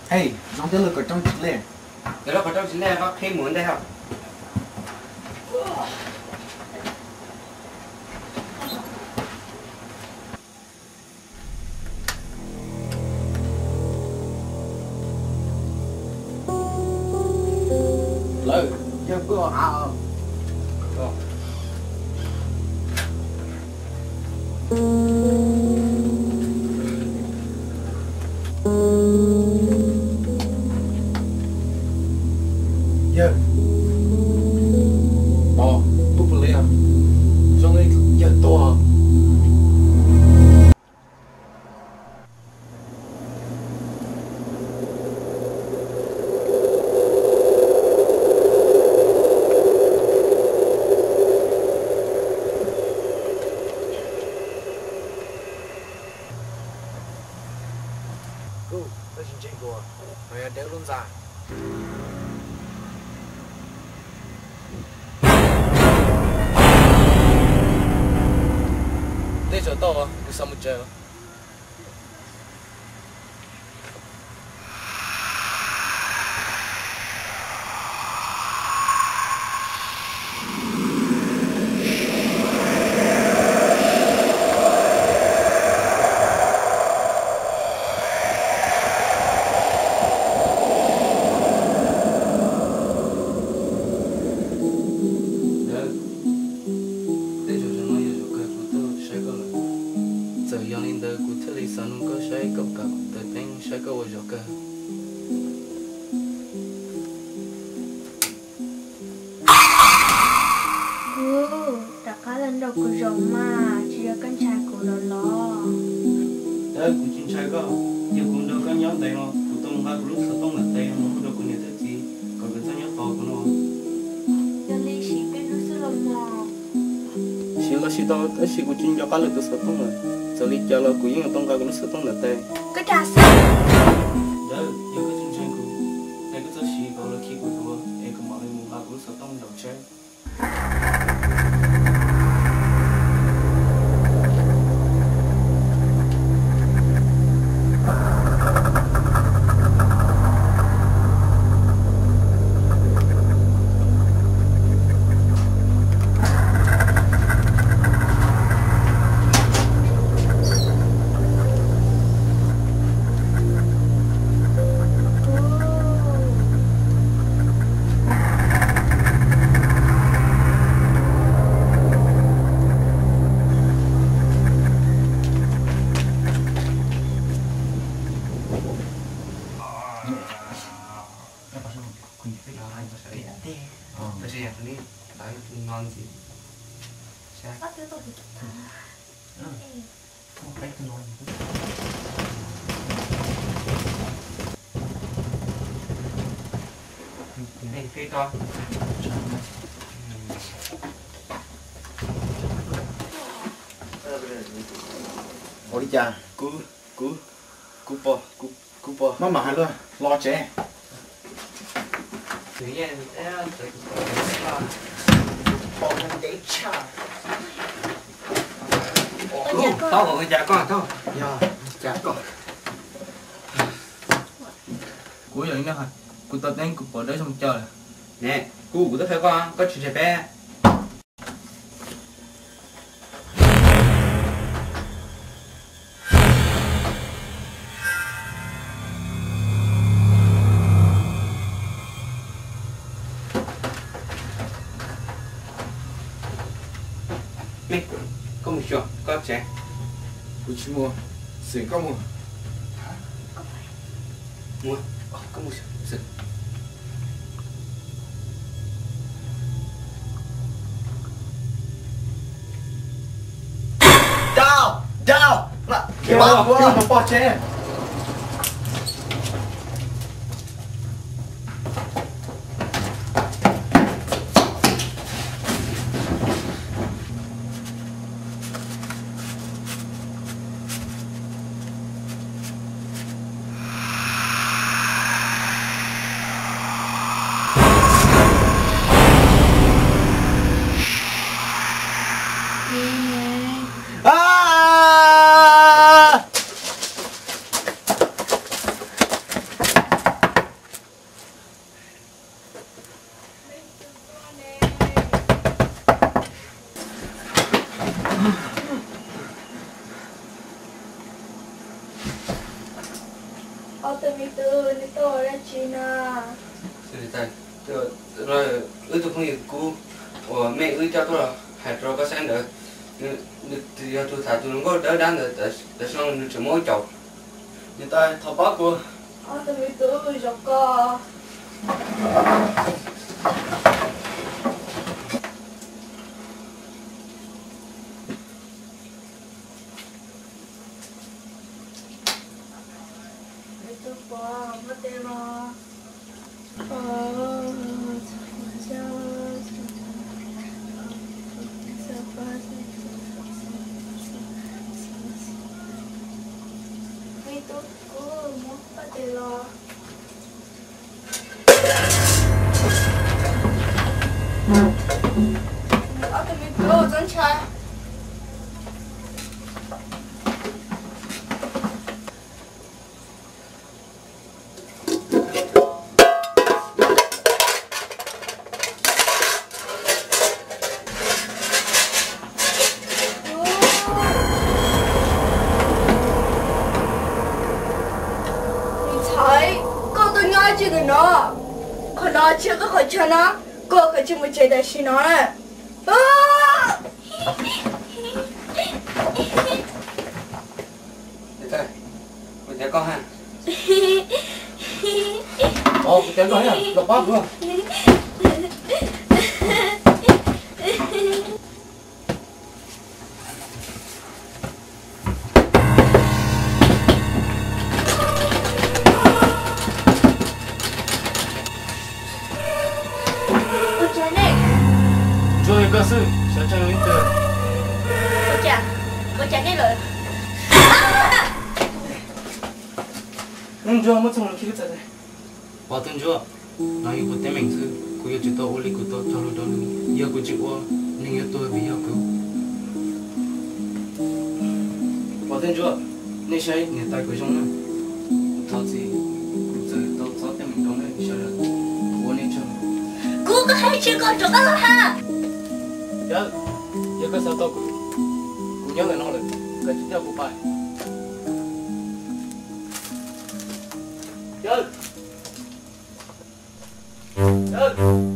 Hej, zoo thiab lub qhov rooj tsis lej. Yog lub qhov rooj tsis lej koj qhib mus ntej hauj. Lawm, yawg pw av. Yawg, pom, pub pw li, zoo li yawg tuag. Kuv, koj tsis ntseeg kuv, no yog dawb lub ntxa. Tej zaum tau, kuv xav mus tsev. Dawb, tej zaum zaum no yog zaum kawg kuv tuaj saib koj lawm. Txawm yog li ntawd kuv thiaj li xav nug koj saib koj puas kam kuv taws teeb saib koj ua zaum kawg. Kuv, rov qab los nrog kuv zaum mas, tsis yog koj ntshai kuv lawm los? Dawb, kuv tsis ntshai koj, yog kuv nrog koj nyob ntev no kuv tau mus nqa kuv lub xov tooj ntawm tes mus hu rau kuv niam thiab txiv kom nkawd txhob nyob tos kuv no. Yog li siv peb hnub xwb los mog. Siv los siv tau tab sis kuv tsis nco qab lwm tus xov tooj lawm, txawm li cas los kuv yeej yuav tau nqa kuv lub xov tooj ntawm tes. Koj cas xwb. Dawb, yog koj tsis ntseeg kuv, es koj txhob siv kom lawv khi kuv duav es kuv mam li mus nqa kuv lub xov tooj zaum tsev. Ua li cas? Kuv, kuv, kuv pom, kuv, kuv pom. Maj mam hais luag, los tsev. Tau, ua cas koj, yog cas koj? Kuv yog ib, kuv tau teeb kuv pom dawb zoo cas lawm. Ne, kuv, kuv twb qhia koj, koj tsis ntseeg peb. Me, koj mus xyuas koj tsev. Kuv tsis mus, xwm koj mus. Mus, koj mus xyuas xwm. Dau, dau, pab kuv mus pog tsev. Ob tug me tub, neb tuaj ua dab tsi na? Wb tus phooj ywg Kub uas mej wb coj tuaj hais rau koj saib ntawd, nws yog tus tham tus hluas nkauj dawb dab ntawd, tam sim no nws tseem muab wb caum. Niam tais, thov pab kuv. Ob tug me tub, zov koj. Me tub, kuv muab paj tes los. Ob tug me tub, txhob ntshai. Niam tais, koj tuaj nyob tsi ntawm no? Qhov no tsis yog koj qhov chaw na, koj kav tsij mus tsev tam sim no na. Kuv tias koj ha. Kuv tias koj ha, los pab kuv. Ntsuag, yog koj xwb, xyov tseeb ib tug. Ua cas, ua cas nej lawm? Ntsuag, muab txog los khi lub txawv. Pov Tub Ntsuag, no yog kuv teeb meem xwb, kuv yuav tsum tau ua li kuv tau cog lus rau nws. Yog kuv tsis ua, nws yuav tuag vim yog kuv. Pov Tub Ntsuag, nej saib niam tais kuv zoo na. Thov txim, kuv txawm tau txhob teeb meem rau nej sawv daws, kuv ua nej tsaug. Kuv, koj hais tsis koj rov qab los hais. Yawg, yog koj xav tau kuv, kuv nyob ntawm no lawm, koj tsis coj kuv pais. Yawg, yawg.